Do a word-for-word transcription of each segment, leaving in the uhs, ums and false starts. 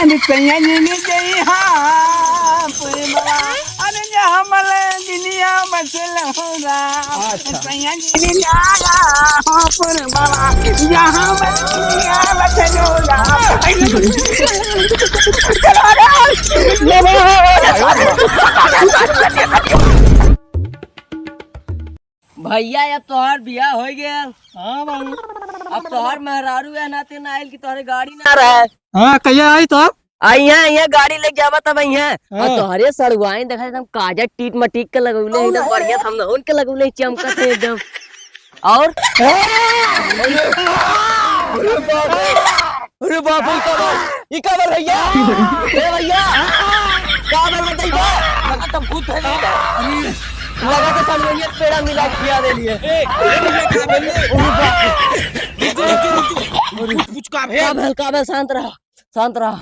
अरे सैया जी ने गई हाँ, पुरबा। अरे जहाँ मले दुनिया बसल हो राम। अच्छा। सैया जी ने गया हाँ, पुरबा। जहाँ मले दुनिया बसल हो राम। भैया, अब तोहार बियाह होइ गया। हाँ भाई। अब तोहार मेहरारू है ना, ते ना आइल कि तोहरे गाड़ी ना रहे। हाँ, कहिया आई तो? आई है, ये गाड़ी लेके जावा तब आई है। हाँ। और तोहरे सड़ुआइन देखा एकदम काजर टीट मटीक के लगौले, एकदम बढ़िया समधौन के लगौले, चमकत है एकदम। और? अरे बाप रे, अरे बाप रे, ई का बा? ई का बा भैया? ए भैया, का बा बताई बा? लगा तो भूत है नहीं। लगा तो सब लोग ये पेड़ा मिला खिया दे लिए। ए, ए भैया, का बा? रुक, रुक, रुक, रुक। कुछ, कुछ का बा? का बा, का बा? शांत रहा, शांत रहा।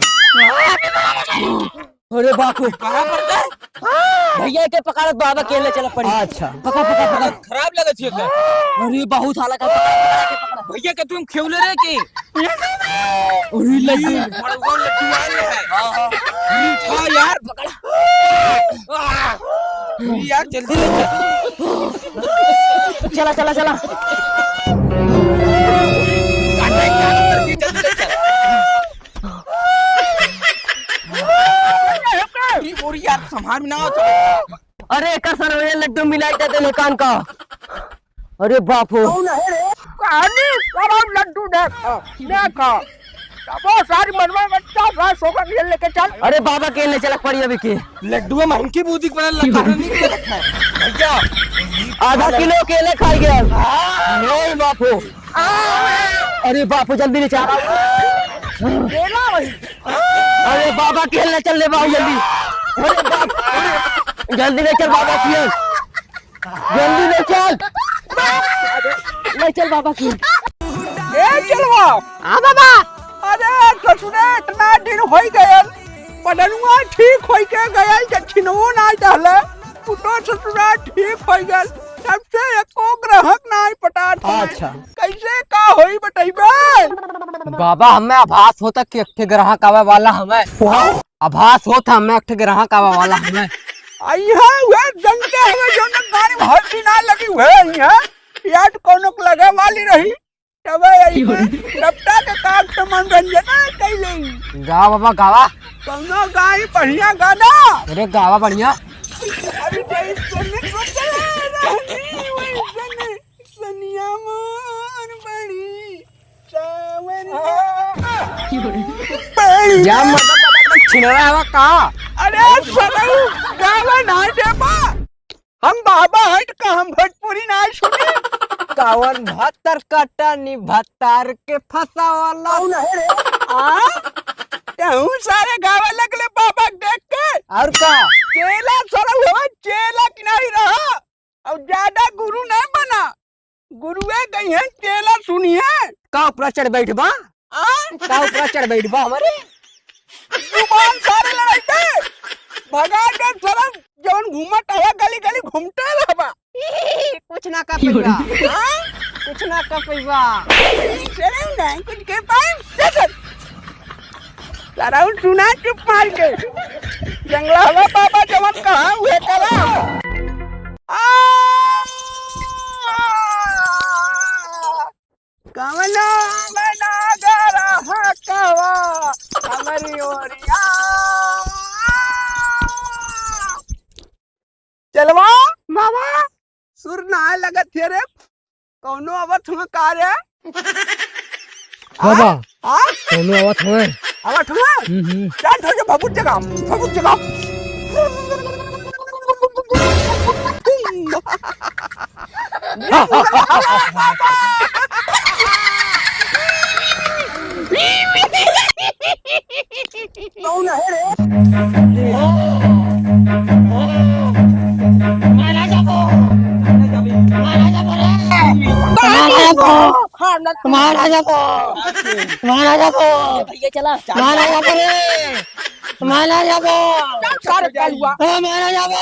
अरे बाप रे। कहाँ पड़ गए? भैया के पकड़त बाबा के ले चला पड़ी। अच्छा। पकड़, पकड़, पकड़। खराब लगत है का? अरे बहुत हालत है, पकड़, पकड़ के पकड़। भैया के तुम खेवले रहे के? अरे लड्डू। बड़वा लड्डू आ रहा है। हाँ, हाँ। मीठा यार, पकड़। आह, अरे यार जल्दी ले चल। चला, चला, चला। काटे, काटे, जल्दी ले चल। अरे बोरी यार, संभाल में ना हो तो। अरे, एकर सर में लड्डू मिलाई दे देले कान का। अरे बाप हो। कौन है रे? कहानी सारा लड्डू देखा, देखा। तबो सारी मनवा बच्चा सा सोकर ये लेके चल। अरे बाबा के ले चला पड़ी अभी के। लड्डू में हमकी बूदी के बनल लगा नहीं रखा है। भैया। आधा किलो केले खाई गया। हाँ। नहीं बाप हो। अरे बाप हो, जल्दी ले चल। केला भाई। अरे बाबा के ले चल ले बाबू जल्दी। अरे बाप, अरे जल्दी ले चल बाबा के। जल्दी ले चल। ले चल बाबा के। ए चलवा। हाँ बाबा। अरे ससुरे, इतना दिन होई गयल। पडनुआ ठीक होई के गयल, दक्षिणवो ना डहले। पुतो ससुरा ठीक होई गयल। तब से एको ग्राहक ना आई पटात हमें। अच्छा। कैसे का होई बतइबे? बाबा, हमें आभास होता कि एक ठे ग्राहक आवे वाला हमें। वाह। आभास होता हमें एक ठे ग्राहक आवे वाला हमें। आ इहाँ उहे जनते हवे जौन गाड़ी में हल्दी ना लगी उहे इहाँ। याद कौनो के लगे वाली रही। तबे आई है। रपटा के काट के मनोरंजन कैले। गावा बाबा, गावा। कौनो गाई बढ़िया गाना। अरे गावा बढ़िया। अरे जैसे में बदले रहनी वैसे में। सनिया मोर बड़ी सावरिया। जा मतलब बाबा एकदम छिनरा हवा का? अरे सरऊ, गावा ना देबा। हम बाबा हट का हम भोजपुरी ना सुनी। कवन भत्तर कटनी भत्तार के फसावला। कौन है रे? आ? तहूँ सारे गावा लगले बाबा के देख के। और का? चेला सरऊ हवा, चेला की नहीं रहा। अब ज्यादा गुरु ना बना, गुरुए गई हैं, चेला सुनिए। का ऊपरा चढ़ बैठबा? आ? का ऊपरा चढ़ बैठबा हमरे? जुबान सारे लड़ाइते, भगा दे सरम, जवन घूमत है गली गली घूमते रहबा। कुछ ना कर पइबा। हाँ? कुछ ना कर पइबा। सरम नहीं, कुछ कर पाए? चल, चल। सरऊ सुना चुप मार के। जंगला हवा बाबा जवन कहा उहे करा। आ! कवनो बना दे रहा कवा हमरी ओरिया। चलवा बाबा। सुर ना लगत है रे। कौनो आवत हुआ का रे? बाबा, आ? कौनो आवत हुआ? आवत हुआ? हम्म, हम्म। चल, थोड़े भभूत जगाओ, भभूत जगाओ। कौन है रे? मारा जाबो। मारा जाबो रे। मारा जाबो। मारा जाबो। मारा जाबो। भैया चला। मारा जाबो रे। मारा जाबो। चल सारे कलुआ। ए, मारा जाबो।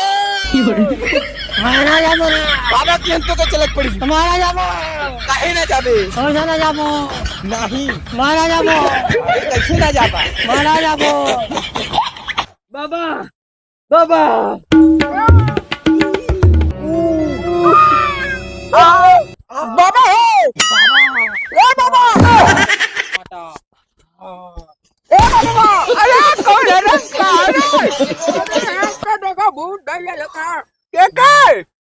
मारा जाबो रे। बाबा के हम तो के चलक पड़ी। मारा जाबो। काहे ना जाबे? कैसे ना जाबो? नहीं। मारा जाबो। अरे कैसे ना जाबा? मारा जाबो। बाबा, बाबा। बाबा हो। ए बाबा। ए बाबा, अरे कौन है रे सारे? अरे यहाँ पे देखो भूत धइले लगा। के के?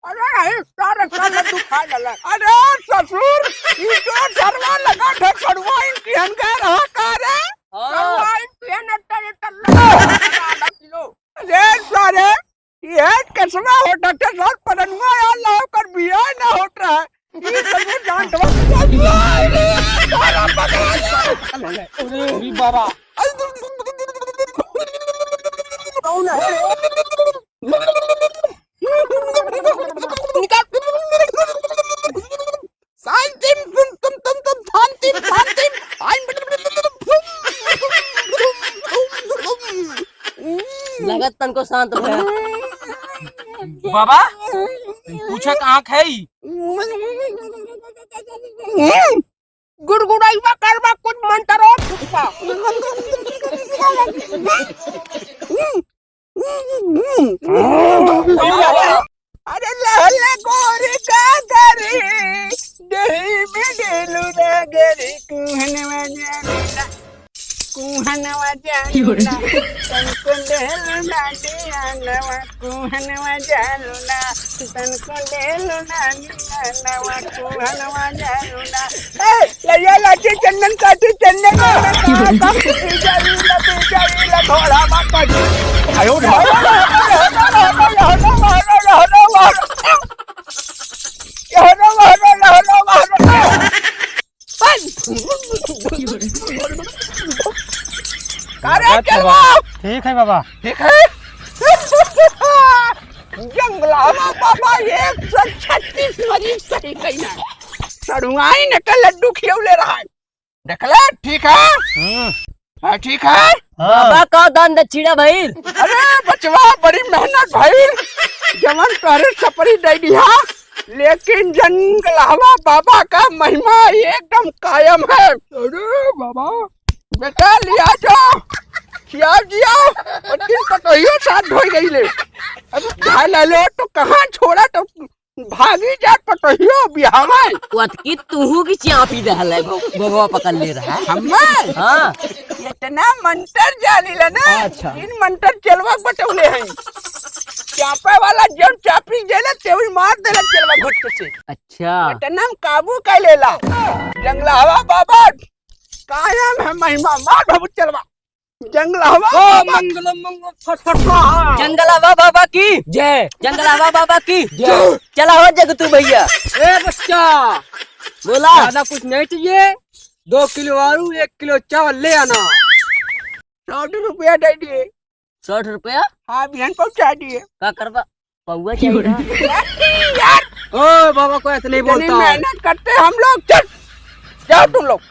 अरे यही सारे सारे दुखा लगा। अरे ससुर, ई तो सरवा लगा थे सड़ुआ इनकी हम कह रहा का रे? हाँ। सड़ुआ इनकी है ना तेरे तल्ला। आधा किलो। अरे सारे, ये कसमा हो डॉक्टर साहब, पलनुआ यार लाओ कर बिया ना होत रहा। ये सब जान दवा। अरे बाबा। निकाल। शांतिम तुम, तुम, तुम, तुम, शांतिम, शांतिम। आइम। लगत तनको शांत भया। बाबा, पूछा कहाँ खाई? गुड़गुड़ाइबा करबा कुछ मंत्रो फुकबा। अरे लहला गोरी का गरी, देही में डेलू ना गरी, कुहन बजालू ना, कुहन बजालू ना, तनको डेलू ना दियानवा, कुहन बजालू ना, तनको डेलू ना दियानवा, कुहन बजालू ना। ए, लइया लाठी चंदन काठी चंदन में कहा था, पी जाई ला, पी जाई ला, थोड़ा मत पी। आयो रे। अरे चलवा। ठीक है बाबा। ठीक है। जंगलावा बाबा एक सौ छत्तीस मरीज सही कइना। सड़ुआइन के लड्डू खियौले रहा। देखले, ठीक है? हम्म। हाँ, ठीक है? हाँ। बाबा, का दान दक्षिणा भइल? अरे बचवा, बड़ी मेहनत भइल। जवन तोहरे सपरी दे दिया, लेकिन जंगलहवा बाबा का महिमा एकदम कायम है। अरे बाबा। बेटा, लिया जाओ, खिया दिया, और दिन पतोहियो साथ धोई गई ले। अब भाई ले लो तो कहाँ छोड़ा तो भागी जात पतोहियो बिहावे। ओतकी तुहू की चापी दहल है, गो-, गोगवा पकड़ ले रहा है। हम्मे? हाँ। इतना मंतर जानी ला ना, अच्छा। इन मंतर चलवा बटौले हैं। चापे वाला जब चापी देला, तेवी मार देला चलवा घुट से। अच्छा। इतना काबू कर लेला। जंगला हवा बाबा, कायम है महिमा, मार भभूत चलवा। जंगलहवा ओ बाबा। मंगलम मंगल फट फट स्वाहा। जंगलहवा बाबा की जय। जंगलहवा बाबा की जय। चला हो जगतू भइया। ए बच्चा, बोला। ज्यादा कुछ नहीं चाहिए, दो किलो आलू, एक किलो चावल ले आना। साठ रुपया दे दिए। साठ रुपया? हाँ, बिहान पहुँचा दिए। का करबा? पौवा चाहिए ना। यार, ओ बाबा को ऐसे नहीं इतनी बोलता है। मेहनत करते हम लोग, चल, जाओ तुम लोग।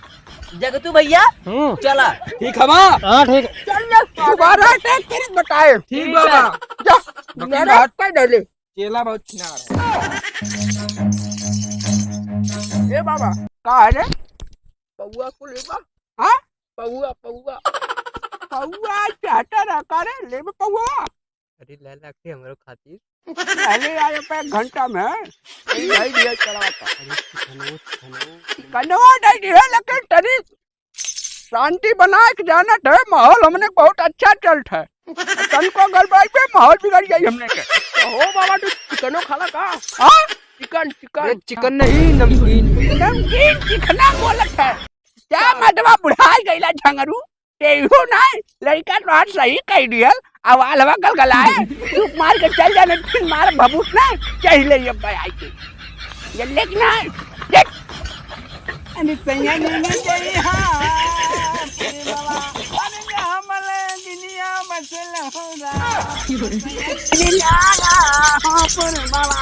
जगतू भइया, हम्म। चला। ठीक है बा। हाँ, ठीक। चल ले, दोबारा से फिर बताए। ठीक बाबा। जा, लेकिन मेरा बात कह दे ले। चेला बहुत छिनार है। ए बाबा, का है रे? पौवा को लेबा? हाँ? पौवा, पौवा। पौवा चाहता रहा का रे? लेबे पौवा? अरे ला ला के हमरो खातिर। पहले आए पे एक घंटा में। यही भाई दिया चलाता। अरे चिकनो, चिकनो। चिकनो नहीं दिया, लेकिन तनी शांति बनाए के जानत है, माहौल हमने बहुत अच्छा चलत है। तनको गड़बड़ाई पे माहौल बिगड़ जाई हमने के। हो बाबा, तू चिकनो खाला का? हाँ? चिकन, चिकन। अरे चिकन नहीं, नमकीन। नमकीन चिकना बोलत है। क्या मर्दवा बुढ़ाई गईला झंगरू? तेहू नाय, लड़का तोहार सही कह दियल, आवाज हवा गलगलाए, चुप मार के चल जाने, फिर मार भभूत ना, चढ़ ले ये बयाई के। ये लेक ना, देख। अरे सैया ने ना गई, हाँ, अरे बाबा, अरे हमले दुनिया बसल हो रहा। दुनिया हो पुर बाबा,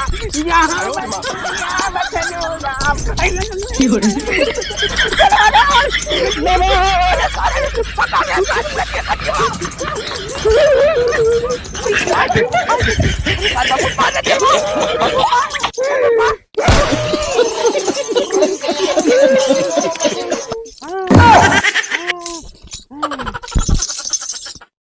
यहाँ बसल हो रहा। अरे बाबू, मार दे।